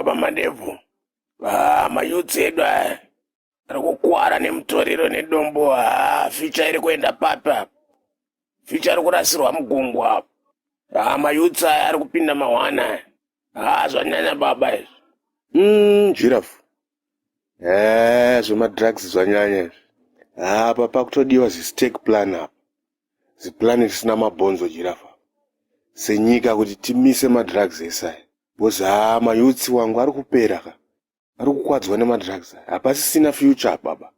Baba Mandebvu, ah, mayouths edu aya ari kukwara nemutoriro nedombo. Ah, future iri kuenda papi apa? Future iri kurasirwa mugungwa apa. Ah, mayouths aya ari kupinda mahwana aya. Ah, zvanyanya baba izvi. Giraffe. Eh, zvemadrugs zvanyanya izvi. Apa pakutodiwa zistake plan apa. Ziplan risina mabhonzo giraffe. Senyika kuti timise madrugs ese aya. Because haa mayouths wangu ari kupera ka. Ari kukwadzwa nemadrugs aya. Hapasisina future baba.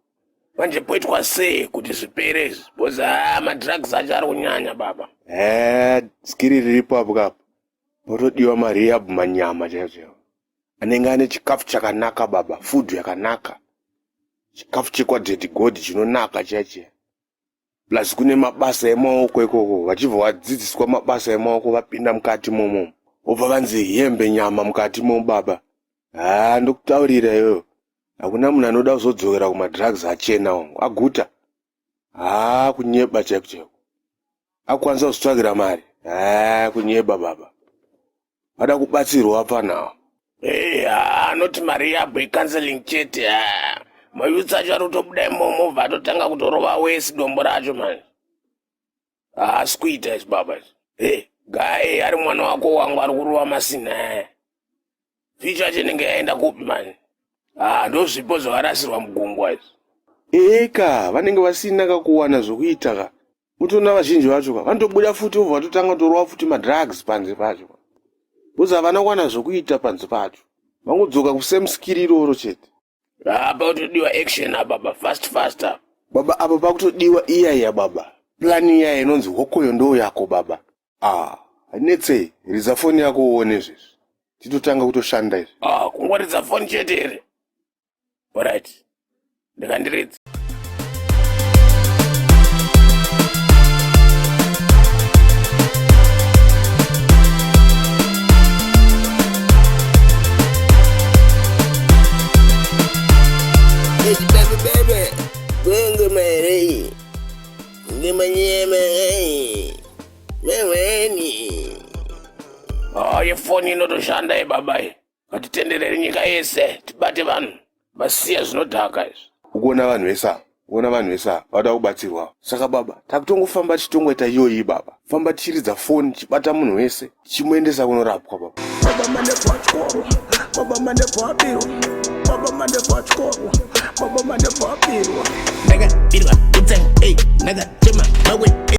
Manje poitwa sei kuti zvipere izvi? Because haa madrugs acho ari kunyanya baba. Eh, skiri riripo apo kapo. Potodiwa marehab manyama chaiwo chaiwo. Anenge ane chikafu chakanaka baba, food yakanaka. Chikafu chekwadaddy God chinonaka chiya chiya. Plus kune mabasa emaoko ikoko, vachibva vadzidziswa mabasa emaoko vapinda mukati momo. Vobva vanzi hembe nyama mukati momo baba. Haa ndokutaurira iyoyo. Hakuna munhu anoda kuzodzokera kumadrugs achena wangu. Aguta. Haa kunyeba chaiko chaiko. Akwanisa kuzvitsvagira mari. Haa kunyeba baba. Vada kubatsirwa vapfana. Hey, anoti mari yabho icounseling chete. Mayouths acho ari kutobuda imomo obva atotanga kutorova wesi dombo racho manje. Haasi kuita izvi baba izvi. Hey, guy ari mwana wako wangu ari kurova masina aya. Future yacho inenge yaenda kupi manje? Ndozvipo zvakarasirwa mugungwa izvi. Eka, vanenge vasina kakuwana zvokuita ka. Utoona vazhinji vacho ka vanotobuda futi vobva vatotanga kutorova futi madrugs panze pacho. Because havana kuwana zvokuita panze pacho. Vangodzoka kusame skill iroro chete. Apa kutodiwa action apa baba, fast fast. Baba apa pakutodiwa iya iya baba. Plan iya inonzi hokoyo ndo yako baba. Ah, netsei, ridza foni yako uone izvezvi. Titotanga kutoshanda izvi. Ah, kungoridza foni chete here? Alright. Ndikandiridza. Baby, baby, Gongo Mary, Ndimanyeme, Meweni. Ah, yefoni inotoshanda ye baba iyi. Ngatitenderere nyika yese tibate vanhu vasiya zvinodhaka izvi. Ukuona vanhu vese ava, ukuona vanhu vese ava vada kubatsirwa. Saka baba, takutongofamba tichitongoita iyoyi baba. Famba tichiridza foni, tichibata munhu wese, tichimuendesa kunorapwa baba. Baba Mandebvu atyorwa, Baba Mandebvu abirwa, Baba Mandebvu atyorwa, Baba Mandebvu abirwa. Ndakabirwa kutsenga, ey, ndakachema mawe.